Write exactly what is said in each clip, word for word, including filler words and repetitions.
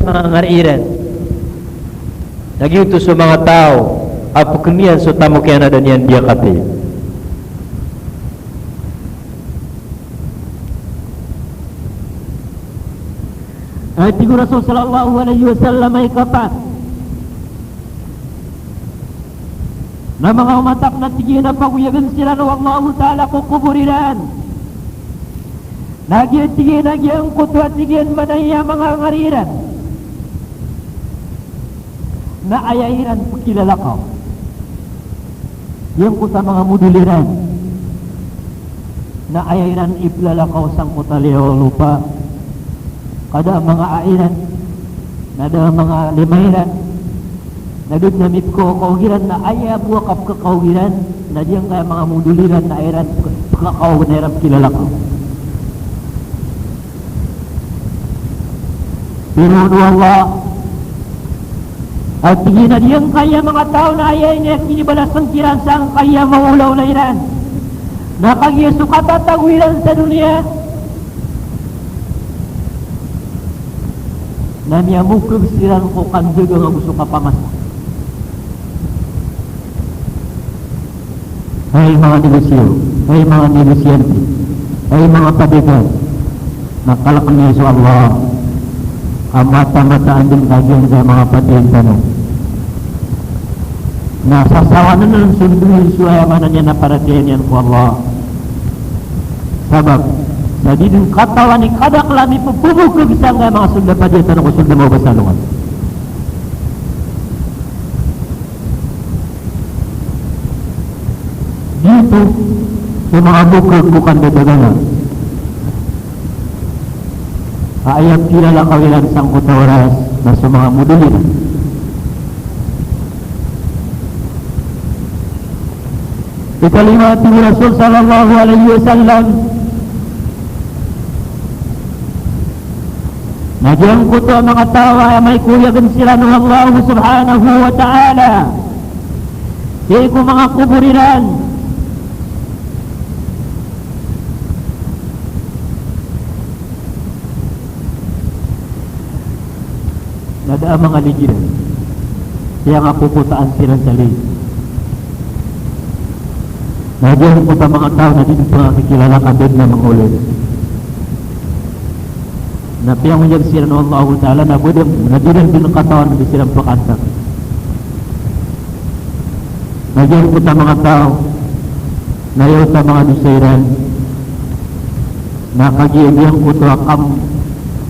manga ngari iran. Na giyoto so manga taw a pkn iyan so tamok iyan a da niyan diyakati. Aya tig o Rasul sallallahu alaihi wasallam a ikapat na manga umat akn a tig iyan a pagoyagn siran o Allahu Ta'ala ko kobor iran. Na giya tig iyan a giyangkoto a tig iyan manaya manga ngari iran na aya iran pkilalakaw. Giyangkoto a manga modol iran na aya iran iplalakaw sangkoto a liyawaw o lopa. Ka da a manga a iran, na da a manga lima iran, na da dn a mipkakaog iran, na aya bo a kapkakaog iran na giyangkaya manga modol iran na iran pk-, pkakaog na iran pkilalakaw. Pitharo o Allah a tig iyan a giyangkaya manga taw na aya ini a kinibalasn kiran sangkaya mawlaw na iran. Na kagiya so katatago iran sa doniya na miyamokg siran ko kandagang ago so kapamasa. Hay manga negosyo, hay manga negosyante, hay manga padigan, na kalkn iyo so Allah a mataan-mataan dn kagiya manga padigan tano. Na sasawan on so ndod so aya maana niyan a paratiyaya niyan ko Allah. Sabap sa di dn katawan i kadakl a mipphmokg sangkaya manga sold a padigan tano ko sold a mawba sa alongan. Giyoto so manga bokg ko kandadagangan a aya pilalakaw iran sangkoto a oras na so manga modol iran. Ikalima, tig o Rasul sallallahu alaihi wasallam, na giyangkoto a manga taw a aya maikoyagn siran o Allah subhanahu wa ta'ala sii ko manga kobor iran na da a manga ligid iran, aya nga popotaan siran sa ligid. Na giyangkoto a manga taw na di dn pkakikilala ka da dn a manga olo iran. Na piyangoyag siran o Allahu Ta'ala na bo dn, na di ran dn katawan a di siran pkaantakan. Na giyangkoto a manga taw na aya oto a manga dosa iran na kagiya giyangkoto a kam,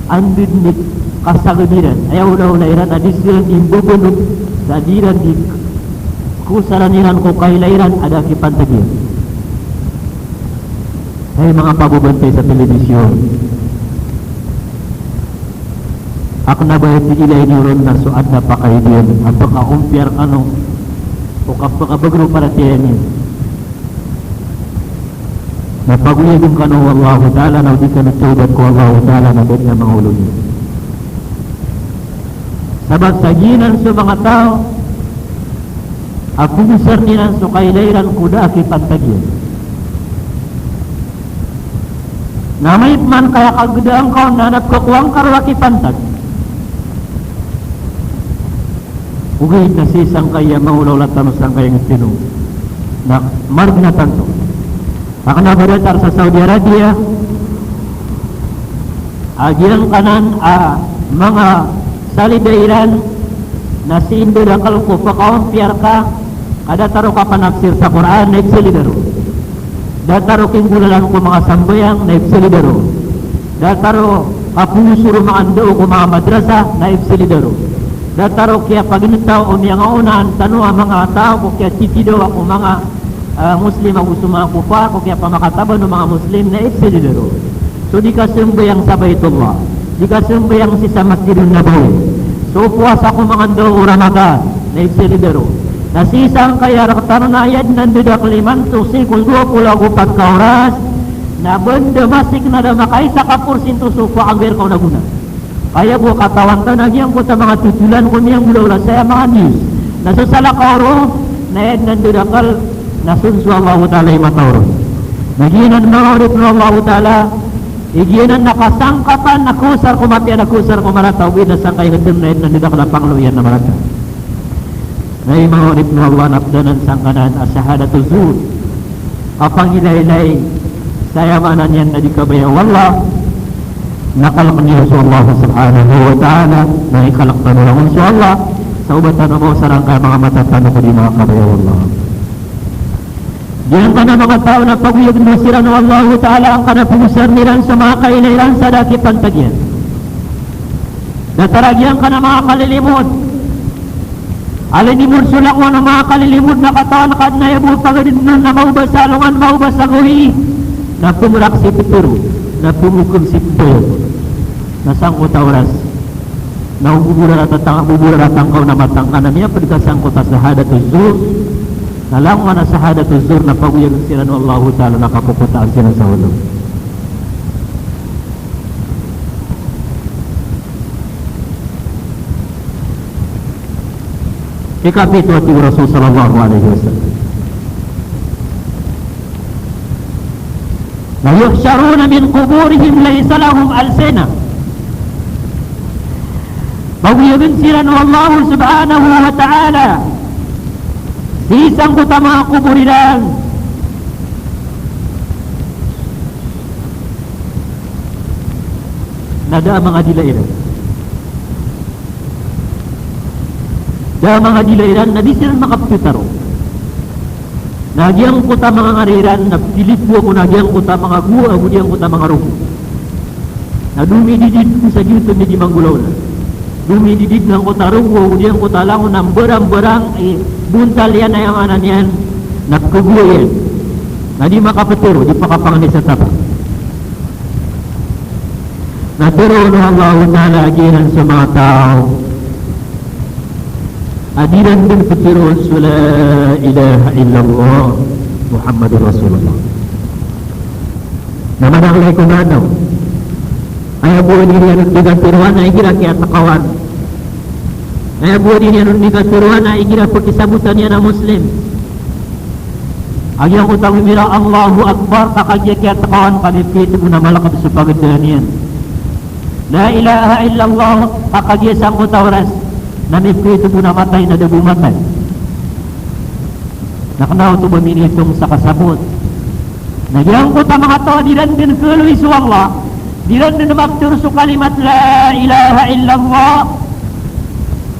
anda dn i kasagad iran, aya olaola iran a di siran di mbabalot sa di ran di kosalan iran ko kailay iran a da a kipantag iyan. Hay manga pagobantay sa telebisyon, a kna ba aya tig iyan a iniyoron na so adn a pakaid iyan a pkhaompiya rkano o kapkhabagr o paratiyaya niyo. Na pagoyagn kano o Allahu Ta'ala na o di kano tawbat ko Allahu Ta'ala na da dn a manga olo niyo. Sabap sa giyanan so manga taw a pagosarn iran so kailay iran ko da a kipantag iyan. Na amay pman ka aya kagdaan ka on na adn a pkhakowa ngka ron a kipantag. Ogaid na sii sangkaya manga olaola tano sangkaya ngtino na margn a tanto. A kna ba datar sa Saudi Arabia a giyangkanan a manga salida iran na sii ndadakl ko pkhaompiya rka a datar o kapanafsir sa Qur'an na ipsalida ron. Datar o kinggolalan ko manga sambayang na ipsalida ron. Datar o kapowasa o manga ndao ko manga madrasa na ipsalida ron. Datar o kiyapagintaw o miyangaonaan tano a manga taw ko kiyatitidawa ko manga, ah, Muslim ago so manga kuffar, ko kiyapamakataban o manga Muslim na ipsalida ron. So di kasambayang sa Baitullah, di kasambayang sii sa Masjidun Nabawi, so powasa ko manga ndao o Ramadan na ipsalida ron. Na sii sangkaya rktano na aya dn a ndadakl imanto sii ko dowa polo ago pat ka oras na ba dn da masik na da makaisa ka porsinto so powa a gii rka on a gona. Aya bo katawan tano na giyangkoto a manga totolan ko miyanggolawla sa aya manga news na so salakaw ron na aya dn a ndadakl na so, so Allahu Ta'ala i mataw ron. Na giyanan manga oripn o Allahu Ta'ala, Igiyanan na kasangkatan na kosar ko mapiya na kosar ko marata, ogaid na sangkai ngedem na aya na di dakl a panglo iyan na marata. Na aya manga oripn o Allah na pd anan sangkanan a shahadatu zur. Kapangilaylay sa aya maana niyan na di kabaya o Allah. Na kalkn iyo so Allah subhanahu wa ta'ala, na ikalk tano langon so Allah, sa oba tano mawasarangka manga mata tano ko di makakabaya o Allah. Giyangkanan a manga taw na pagoyagn siran o Allahu Ta'ala angkanan a pagosarn iran so manga kailay iran sa da a kipantag iyan. Datar a giyangkanan a manga kalilimod. Alinimod so langowan o manga kalilimod na katawan ka dn a aya bo pagadn on na maoba sa alongan, maoba sa gawii. Na pmrak si ptoro, na pmokg si ptoro. Na sangkoto a oras. Na o bo rarata tang-, o bo rarata ngka on a mata ngka na miyapd ka sangkoto a shahadatu zur. Na langowan a shahadatu zur na pagoyagn siran o Allahu Ta'ala na kapokotaan siran sa olo. Ikapito a tig o Rasul sallallahu alaihi wasallam. "La yuhsharuna min quburihim laysa lahum alsinah." Pagoyagn siran o Allah subhanahu wa ta'ala sii sangkoto a manga kobor iran na da a manga dila iran. Da a manga dila iran na di siran makaptharo. Na giyangkoto a manga ngari iran na pilipo ako na giyangkoto a manga gowa ago giyangkoto a manga rogo. Na domididid sa giyoto i di manggolawla. Domididid na angkoto a rogo ago giyangkoto a langon na mbarangbarang i bontal iyan a aya maana niyan na pkhagowa iyan. Na di makaptharo, di pakapangni sa tapa. Na tharoon o Allahu Ta'ala a giyanan so manga taw a di ran dn ptharoon so la ilaha illallah Muhammadur Rasulullah. Na madakl i ko madaw. Aya bo a di niyan on di katharoa na igira kiyatkawan. Aya bo a di niyan on di katharoa na igira pkisabotan iyan a Muslim. A giyangkoto a mimira Allahu Akbar, ka kagiya kiyatkawan ka mipkhitbo na malkad so pagdaan iyan. La ilaha illallah, ka kagiya sangkoto a oras na mipkhitbo na matay na da bo matay. Na kna oto ba minitong sa kasabot. Na giyangkoto a manga taw a di ran dn khaloy so Allah, di ran dn maptharo so kalimat la ilaha illallah.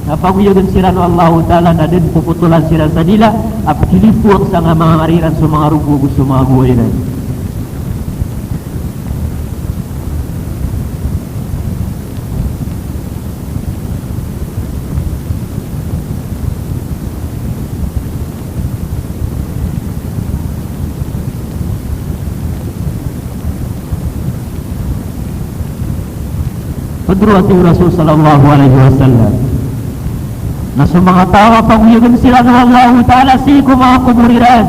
Na pagoyagn siran o Allahu Ta'ala na da dn popotolan siran sa dila, a pkilipoan sangkai a manga ngari iran so manga rogo ago so manga gowa iran. Pitharo o Rasul sallallahu alaihi wasallam na so manga taw a pagoyagn siran o Allahu Ta'ala sii ko manga kobor iran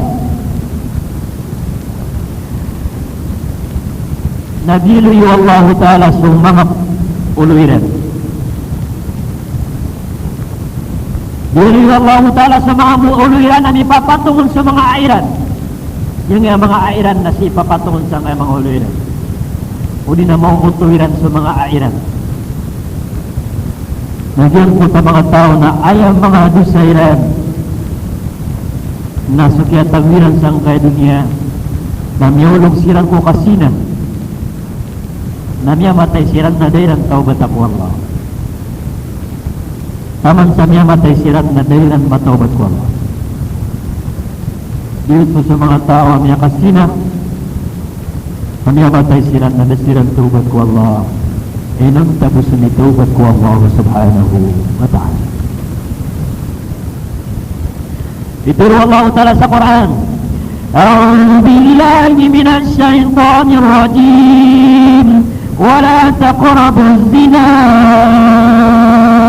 na giloy o Allahu Ta'ala so manga olo iran. Giloy o Allahu Ta'ala so manga olo iran a mipapatongon so manga a iran. Giyangkaya manga a iran na sii papatongon sangkaya manga olo iran. O di na maoto iran so manga a iran. Na giyangkoto a manga taw na aya manga dosa iran na so kiyatago iran sangkaya doniya na miyaolog siran ko kazina. Na miyamatay siran na da iran tawbata ko Allah. Taman sa miyamatay siran na da iran matawbat ko Allah. Giyoto so manga taw a miyakazina, na miyamatay siran na da siran tawbat ko Allah. Inonta bo so mitawbat ko Allah subhanahu wa ta'ala. Pitharo o Allahu Ta'ala sa Qur'an, "A'udhu billahi minash shaytanir rajim. Wa la taqrabuz zina.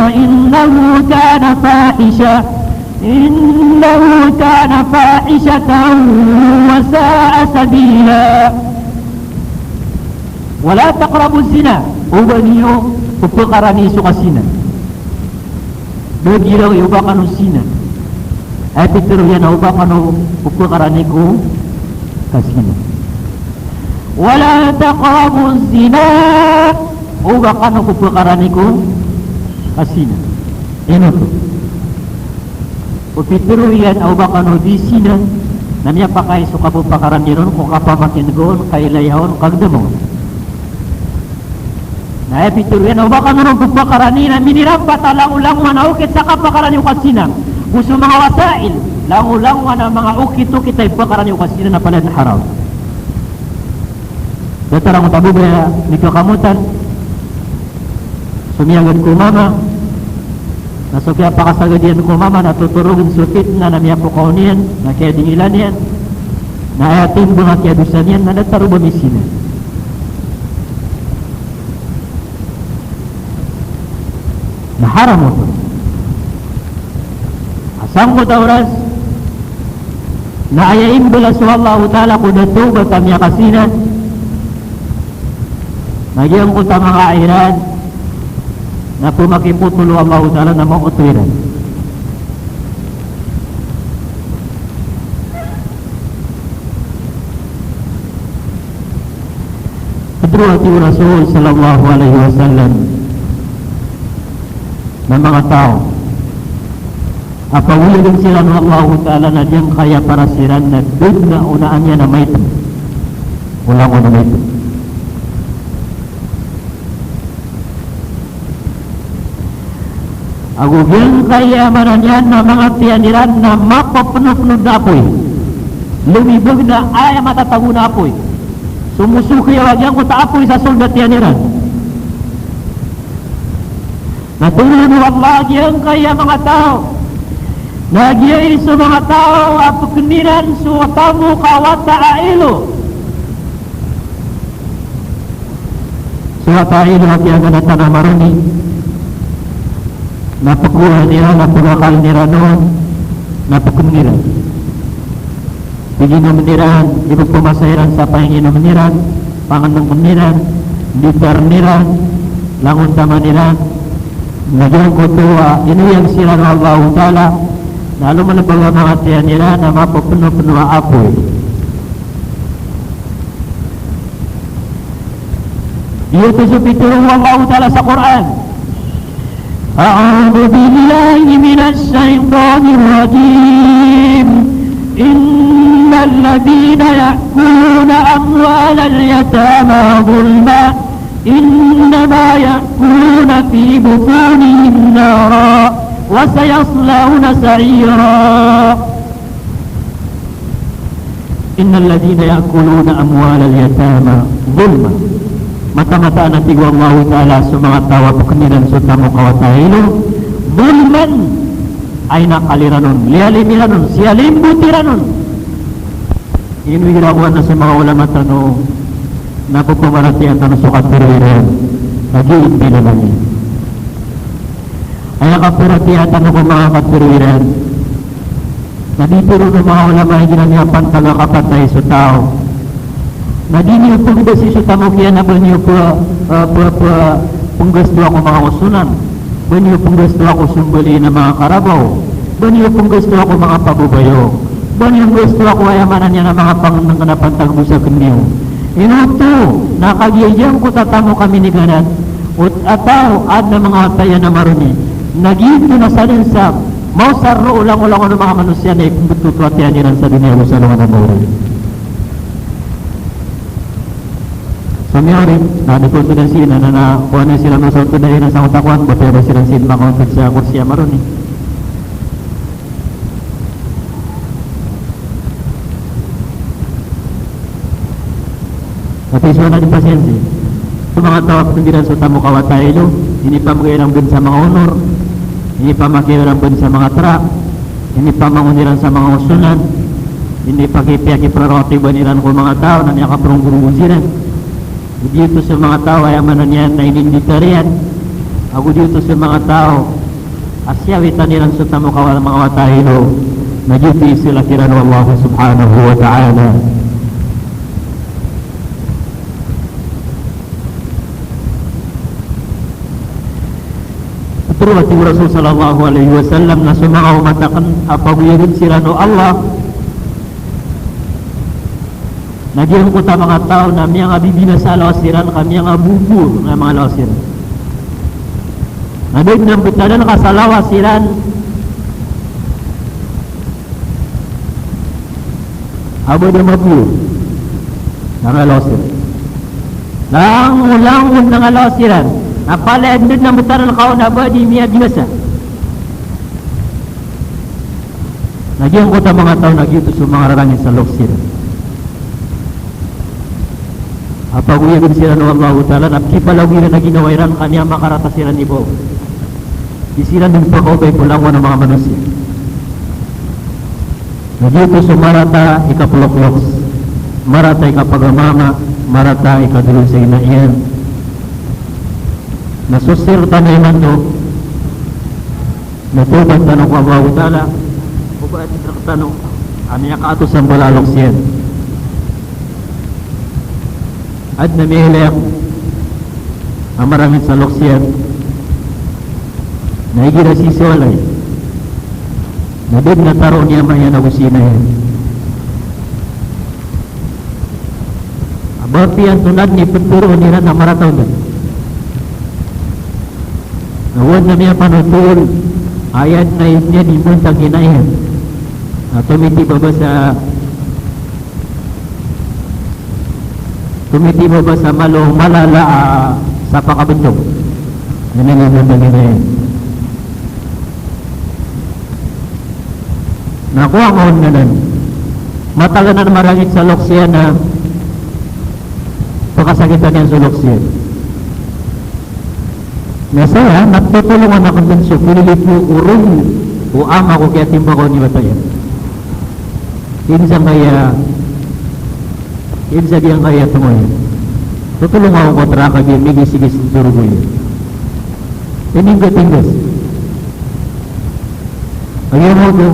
Innahu kana fahisha. Innahu kana fahishatan wa sa'a sabila." Wa la taqrabuz zina. Oba niyo pphkarani so kazina. Ba giraw i oba kano zina. Aya pitharo iyan a oba kano pphkarani ko kazina. Wala taqrabuz zina. O ba kano ko pkarani ko kazina. Ino oto? O pitharo iyan a o ba kano di zina, na miyapakay so kapkarani ron ko kapamakin'g on, kailaya on, kagdam on. Na aya pitharo iyan a o ba kano ron pkarani na minirambat a langolangon a okit sa kapkarani o kazina. Go so manga wasail, langolangon a manga okit-okit a ipkarani o kazina na palaya dn haram. Datar angkoto a babay a mikakamotan, so miyagad ko mama, na so kiyapakasagad iyan ko mama na totorogn so fitna na miyapokaw niyan, na kiyadingilan iyan, na aya timbang a kiyadosa niyan na datar o ba mizina. Na haram oto. A sangkoto a oras na aya imbalas o Allahu Ta'ala ko da tawbat a miyakazina, na giyangkoto a manga aya iran na pmakipotol o Allahu Ta'ala na maoto iran. Pitharo, tig o Rasul sallallahu alaihi wasallam, na manga taw a pagoyagn siran o Allahu Ta'ala na giyangkaya para siran na da dn a onaan iyan a maito. Ola ko na maito. Ago giyangkaya maana niyan na manga tiyan iran na mapapnopnod a apoy. Lomibag na aya matatago na apoy. Somosokiyaw a giyangkoto a apoy sa sold a tiyan iran. Na toroon o Allah giyangkaya manga taw. Na giya i so manga taw a pkn iran so tamok a wata a ilo. So wata a ilo a kiyaganatan a maroni, na pkowaan iran, na pkakal iran on, na pkn iran. Iginomn iran, ipphmasa iran sa pangiginomn iran, pangnngkn iran, ditar iran, langon taman iran, na giyangkoto a inoyag siran o Allahu Ta'ala, na lomalbag a manga tiyan iran na mapapnopno a apoy. Giyoto so pitharo o Allahu Ta'ala sa Qur'an. A'udhu billahi minash shaytanir rajim. Innal ladhina ya'kuluna amwalal yatama zulman, innama ya'kuluna fi butunihim nara, wa sayaslawna sa'ira. Innal ladhina ya'kuluna amwalal yatama zulman. Mataan-mataan a tig o Allahu Ta'ala so manga taw a pkn iran so tamok a wata a ilo, zulman, a inakal iran on, liyalim iran on, siyalimbot iran on. Ino igira ko ana so manga ulama tano na pphamaratiyayaan tano so katharo iran a giya i manga Aya kaparatiyaya tano ko manga katharo iran. Na di tharoon o manga ulama igira miyapantag a kapatay so taw, na di niyo pnggasi so tamok iyan a ba niyo pa, pa, pa, pnggastowa ko manga osonan, ba niyo pnggastowa ko sombali na manga karabaw, ba niyo pnggastowa ko manga pababayo, ba niyo pnggastowa ko aya maana niyan a manga pangnngkn a pantag bo sa kniyo. Ino oto, na kagiya giyangkoto a tamok a miniganad o taw a adn a manga wata iyan a maroni, na giyoto na sadn sa maosar roo langolangon o manga manosiya na ipmbtoto a tiyan iran sa doniya ago sa alongan a maori. So miyaori, na di ko todan sii na, na, na, kowan iyan siran o sa todan iran sa otak kowan, ba piyaba siran sii makaontod sa korsi a maroni. Ati so anak di pasiensi. So manga taw a pkn iran so tamok a wata a ilo, inipamgay iran bn sa manga onor, inipamaki iran bn sa manga trak, inipamangon iran sa manga osonan, inipakipiyakipraraotiban iran ko manga taw na miyakapronggorongo siran. Giyoto so manga taw a aya maana niyan na ininditariyan. Ago giyoto so manga taw a siyawitan iran so tamok a manga wata a ilo, na giyoto i isilak iran o Allah subhanahu wa ta'ala. Pitharo a tig o Rasul sallallahu alaihi wasallam na so manga omat akn a pagoyagn siran o Allah, Na giyangkoto a manga taw na miyangabibinasa a lawas iran ka miyangabobo a manga lawas iran. Na da dn a mbtad anan ka sa lawas iran a ba da mabobo a manga lawas iran. Langon, langon a manga lawas iran. Na palaya dn a mbtad anan ka on a ba di miyabinasa. Na giyangkoto a manga taw na giyoto so manga rarangit sa loks iran a pagoyag siran o Allahu Ta'ala, na pkipalagoy iran a ginawa iran ka miyamakarata siran i baw. Di siran dn pakaobay ko langowan a manga manosiya. Na giyoto so marata i kaploks-loks, marata i kapagamama, marata i kadolog sa ina iyan. Na so sir tano imanto, na tawbat tano ko Allahu Ta'ala, o ba a di rktano a miyakaato sa mbala a loks iyan. Adn a miyailay ako a marangit sa loks iyan, na igira sii sa walay na da dn a tharoon i ama iyan ago si ina iyan a ba piyantonaa dn i ptharoon iran a marata on dn. Na oway na miyapanothol a aya dn a id niyan i mbantang ina iyan a tomitiba ba sa, tomitiba ba sa malo, malala a sapakabntong. Aya dn i mbantang ina iyan. Na kowa nga on anan, matagan a marangit sa loks iyan a pakasakitan iyan so loks iyan. Na saya, na totolongan akn dn so pilili ko rogo o ama ko kiyatimbakaw i wata iyan. Insan kaya, insan giyangkaya tongoy, totolongan ako ko tara ka giya migisigis so rogo iyan. Ininggatinggas. Aya maoto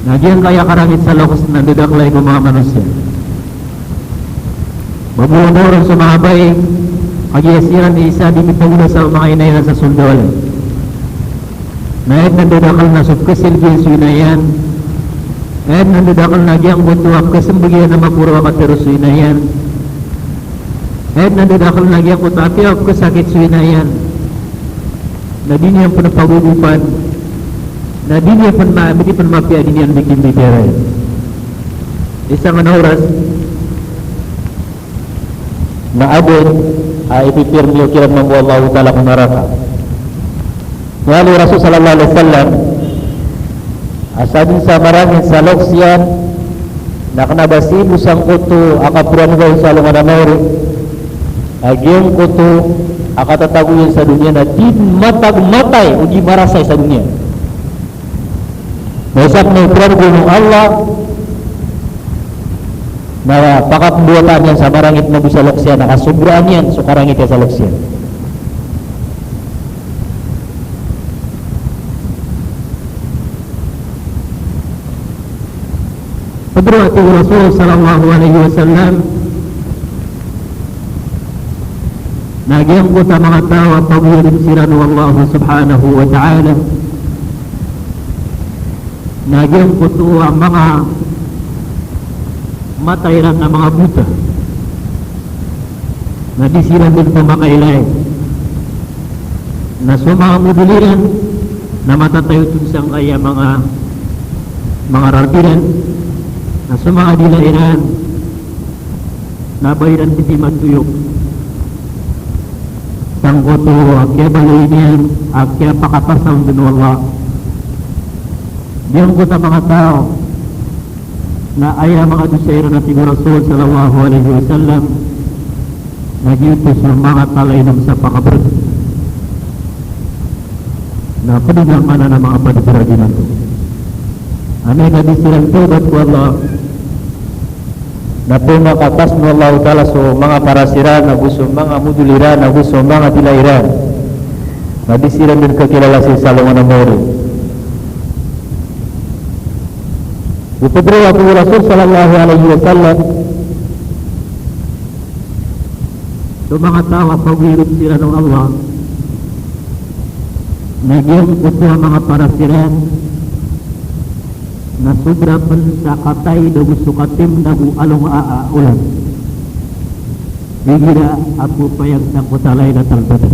na giyangkaya karangit sa loks na ndadaklai ko manga manosiya. Ba bolong-bolong so manga bai, kagiya siran i isa di mipagoda sa manga ina iran sa sold a walay. Na aya dn a ndadakl na so pkhasilbiyan so ina iyan. Aya dn a ndadakl na giyangkoto a pkhasmbag iyan a maporo a katharo so ina iyan. Aya dn a ndadakl na giyangkoto a apiya pkhasakit so ina iyan na di niyan pn pagogopan, na di niyan pn ma-, di pn mapiya a di niyan di kimbitiyarai. Isa nga na oras na adn a ipipirmiyo kiran mambo o Allahu Ta'ala ko naraka. Miyaaloy o Rasul sallallahu alaihi wasallam a sadn sa marangit sa loks iyan na kna ba sii bo sangkoto a kapranogan sa alongan a maori a giyangkoto a katatago iyan sa doniya na di matag matay o di marasay sa doniya. Na isa pn a ipranogan o Allah na pakapmbowataan iyan sa marangit mambo sa loks iyan, na kasobraan iyan so karangit iyan sa loks iyan. Pitharo a tig o Rasul sallallahu alaihi wasallam, na giyangkoto a manga taw a pagoyagn siran o Allah subhanahu wa ta'ala, na giyangkoto a manga mata iran na manga bota, na di siran dn pamakailay. Na so manga modol iran na matatayo oto sangkaya manga, manga rarb iran. Na so manga dila iran na ba iran dii matoyok sangkoto a kiyabaloy niyan a kiyapakatasawn dn o Allah. Giyangkoto a manga taw na aya manga dosa iran, a tig o Rasul sallallahu alaihi wasallam, na giyoto so manga talainom sa pakabrg. Na pd anan a manga pd a ragimanto. Amay ka di siran tawbat ko Allah, na pmakatasn o Allahu Ta'ala so manga paras iran, ago so manga modol iran, ago so manga dila iran. Na di siran dn kakilala sii sa alongan a maori. Pitharo a tig o Rasul sallallahu alaihi wasallam, so manga taw a pagoyagn siran o Allah, na giyangkoto a manga paras iran Na sobra pn sa kataid ago so katimna bo alongan a olan igira a pphayag sangkoto a Lailatul Qadr.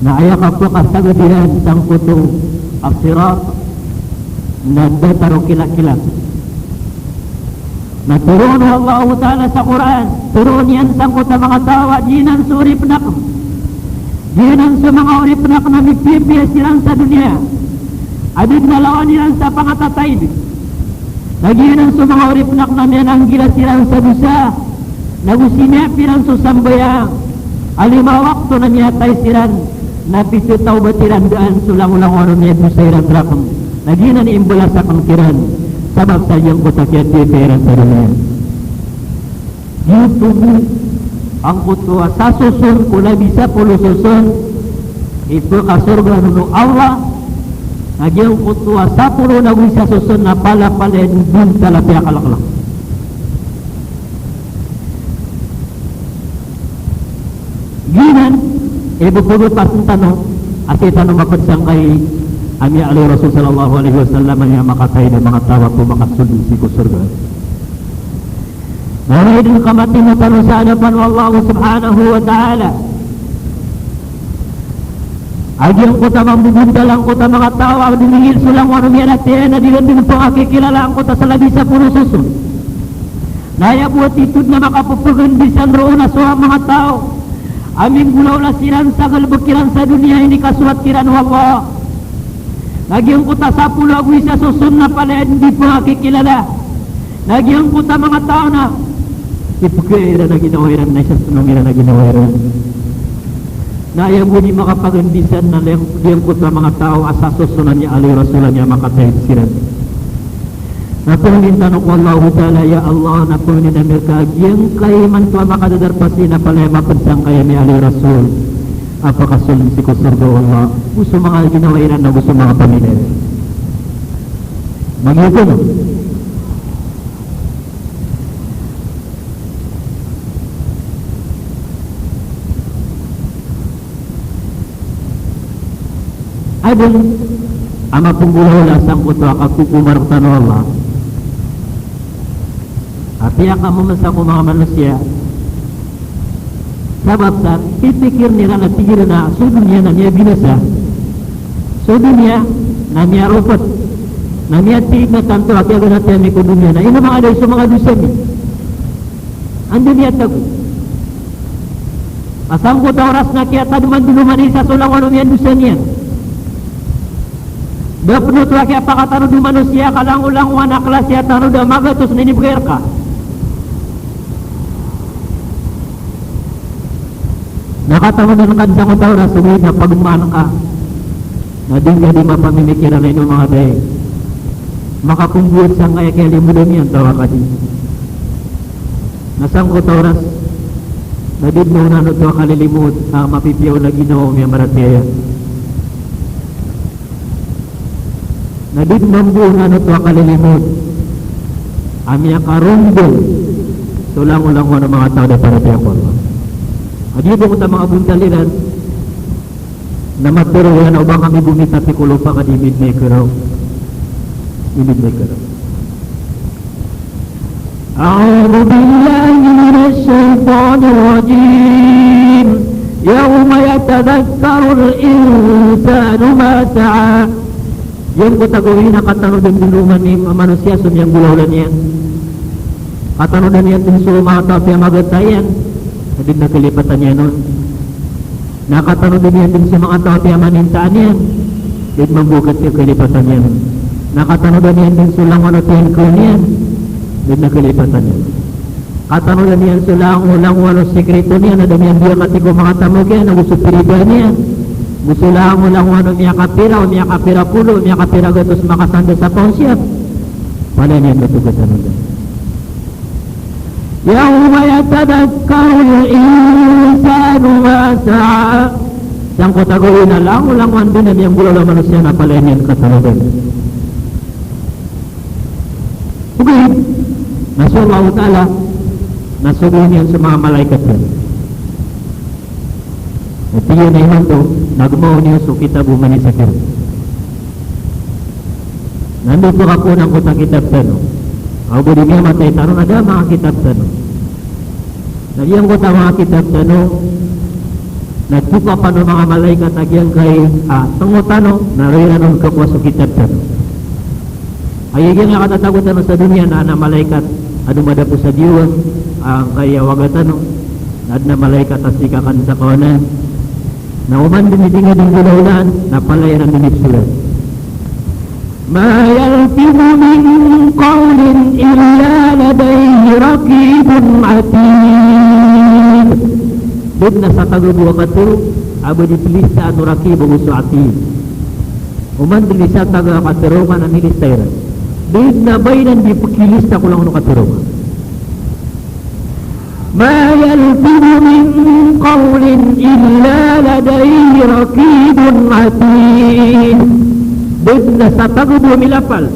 Na aya kapakasagad iran sangkoto a Sirat na datar o kilakilak. Na toroon o Allahu Ta'ala sa Qur'an, toroon iyan sangkoto a manga taw a giyanan so oripn akn. Giyanan so manga oripn akn a mipiyapiya siran sa doniya a da dn a lawan iran sa pangatataid. Na giyanan so manga oripn akn a miyananggila siran sa dosa, na go siniyapi ran so sambayang a lima wakto na miyatay siran, na pithawbat iran daan so langolangon o miyadosa iran rakn. Na giyanan i imbalas akn kiran sabap sa giyangkoto a kiyatiyatiya iran sa doniya. Giyoto bo angkoto a sasoson ko labi sapolo soson i pkasorgaan on o Allah, na giyangkoto a sapolo nago isa soson na palapalaya dn bontal a piyakalklk. Giyanan i bo pagapasn tano a sii tano mapd sangkai a miyaaloy o Rasul sallallahu alaihi wasallam a miyakataid a manga taw a pmakasold sii ko sorga. Na aya dn kamatimo tano sa hadapan o Allah subhanahu wa ta'ala a giyangkoto a mambo bontal angkoto a manga taw a dingil so langowan o miyaratiyaya na di ran dn pangakikilala angkoto a sa labi sapolo soson. Na aya bo a titod na makapphagandisaan roo na so manga taw a minggolawla siran sa galbk iran sa doniya a inikasowat kiran o Allah. Na giyangkoto a sapolo ago isa soson na palaya dn di pangakikilala. Na giyangkoto a manga taw na ipkaya iran a ginawa iran, na isasnong iran a ginawa iran. Na aya bo di makapagandisaan na liyang-, giyangkoto a manga taw a sasoson a miyaaloy o Rasul a miyakataid siran. Na pangnin tano ko Allahu Ta'ala, ya Allah, na pangnin ami rka a giyangkai imanto a makadadarpa sii na palaya mapd sangkai a miyaaloy o Rasul a pakasold sii ko sorga o Allah, go so manga ginawa iran ago so manga pamilya iran. Magiyoto, no? Adn a mapnggolawla sangkoto a kakokomar tano o Allah a piyakammsa ko manga manosiya. Sabap sa pipikirn iran a tig iran a so doniya na miyabinasa, so doniya na miyaropot, na miyatiig na tanto a kiyaganatan ami ko doniya na ino manga da i so manga dosa mi. Anda miyatago? A sangkoto a oras na kiyatadman dn o manosiya so langowan o miyandosa niyan. Da pn oto a kiyapakatanod o manosiya ka langolangowan a klasi a tanod a magatos na inibgay rka. Na katanodan ka dn sangkoto a oras, ogaid na pagmaan ka na di ngka di mapamimikiran a ino manga da i makapmbowat sangkaya kiyalimodan iyan, taw a ka di. Na sangkoto a oras na di dn on oto a kalilimod a mapipiya on a ginawa o miyamaratiyaya. Na di dn mambo on oto a kalilimod a miyakaronggal so langolangowan o manga taw a da paratiyaya ko Allah. A giyoto a manga bontal iran na matharo iyan a o ba kami gomitati ko lopa ka di midnay karaw. Di midnay karaw. أعوذ بالله من الشيطان الرجيم. يوم يتذكر الإنسان ما سعى. Giyangkoto a gawii na katanodan dn o mani-, manosiya so miyanggolawla niyan. Katanodan iyan dn so manga taw a piyamagata iyan, na di dn a kalipatan iyan on. Na katanodan iyan dn so manga taw a piyamanintaan iyan, di dn mambo a kalipatan iyan. Na katanodan iyan dn so langowan a piyangkn iyan, di dn a kalipatan iyan. Katanodan iyan so lango-, langowan o sikrito niyan, a da niyan biyakati ko manga tamok iyan, ago so piribaan iyan. Go so lango-, langowan o miyakapira, o miyakapira polo, o miyakapira gatos makasanda sa paonsiyap. Palaya niyan oto katanodan. يوم يتذكر الإنسان ما سعى. Sangkoto a gawii na langolangowan dn a miyanggolawla a manosiya na palaya niyan katanodan. Ogaid na so Allahu Ta'ala na sogoon iyan so manga malaikat iyan. Na tig iyan a imanto na gmaw niyo so kitab o manisakir. Na anda pakapoon angkoto a kitab tano? Ago di miyamatay tano na da a manga kitab tano. Na giyangkoto a manga kitab tano na tokapan o manga malaikat a giyangkai a tengo tano na roo iran on kakowa so kitab tano. Aya giyangkai a katatago tano sa doniya na adn a malaikat a domadako sa diwang angkai a waga tano, na adn a malaikat a sikakan sa kawanan. Na oman dn i di nga dn golaolaan na palaya iran dn i psorat. Ma yalfidhu min qawlin illa ladayhi raqibun atid. Da dn a sa taga bo a katharo a ba di plistaan o raqib ago so atid. Oman dn i sa taga a katharo ka na milista iran. Da dn a ba iran di pkilista ko langon o katharo ka. Ma yalfidhu min qawlin illa ladayhi raqibun atid. Da dn a sa taga bo a milapal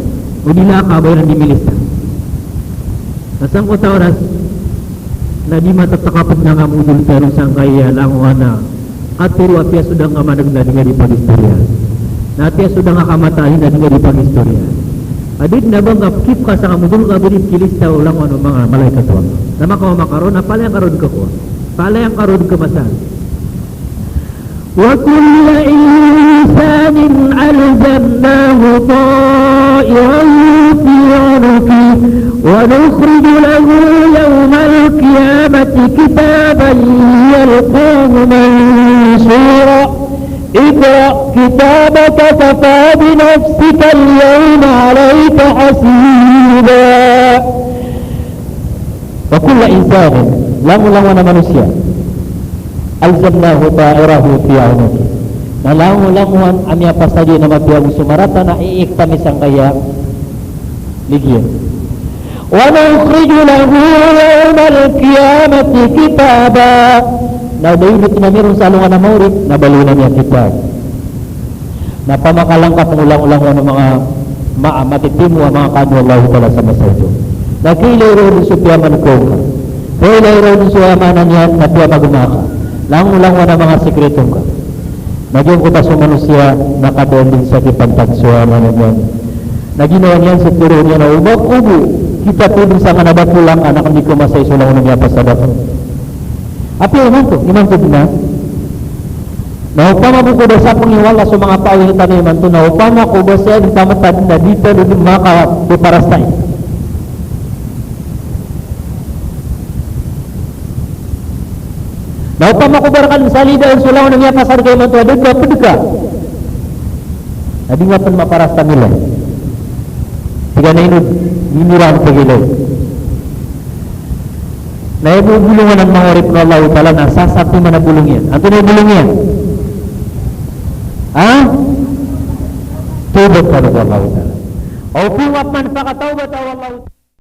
o dila ka a ba iran di milista. Na sangkoto a oras na di matataka pd na nga modol tano sangkaya langowan a katharo a piya so da nga maneg na di nga di pagistoriya. Na piya so da nga kamataay na di nga di pagistoriya. A da dn a ba nga pkipka sa nga modol ka a ba di pkilista o langowan o manga malaikat o Allah. Na makaoma ka ron, na palaya ngka ron kakowa. Palaya ngka ron kamasaan. Wa kulla insanin alzamnahu ta'irahu fi 'unuqih, wa nukhriju lahu yawmal qiyamati kitaban yalqahu manshura. Iqra' kitabaka kafa bi nafsika al-yawma 'alayka hasiba. Wa kulla insanin, langolangowan a manosiya, alzamnahu ta'irahu fi 'unuqih. Na langolangowan a miyapasad iyan a mapiya ago so marata na iikta mi sangkaya ligi iyan. Wa nukhriju lahu yawmal qiyamati kitaba. Na da ibt ami ron sa alongan a maori na baloyn ami a kitab. Na pamakalangkap o langolangowan o manga ma-, matitimo a manga kaadn o Allahu Ta'ala sa masa oto. Na kiilay roo dn so piyamankaw ngka. Kiilay roo dn so aya maana niyan na piyamagma ka. Langolangowan a manga sikrito ngka. Na giyangkoto a so manosiya na kadaan dn sa kipantag so aya maana niyan. Na ginawa niyan so tharoon iyan a oba ko bo, kita pd dn sangkanan a da ko laka na kna di ko masai so langon a miyapasad ako. Apiya imanto, imanto dn a Na opama bo ko da sapngi o Allah so manga paawingi tano imanto, na opama ko ba saya di tamatad na di tano di makapaparastai. Na opama ko ba rka di salidaan so langon a miyapasad ka imanto, a da pd ka, na di nga pn maparasta milay. Tig iyan a ino, di niran pagilay. Na aya bo bolongan a manga oripn o Allahu Ta'ala na sasatiman a bolong iyan. Antonaa i bolong iyan? Ha? Tawbat tano ko Allahu Ta'ala. Aw, opama pn pakatawbat o Allahu Ta'ala.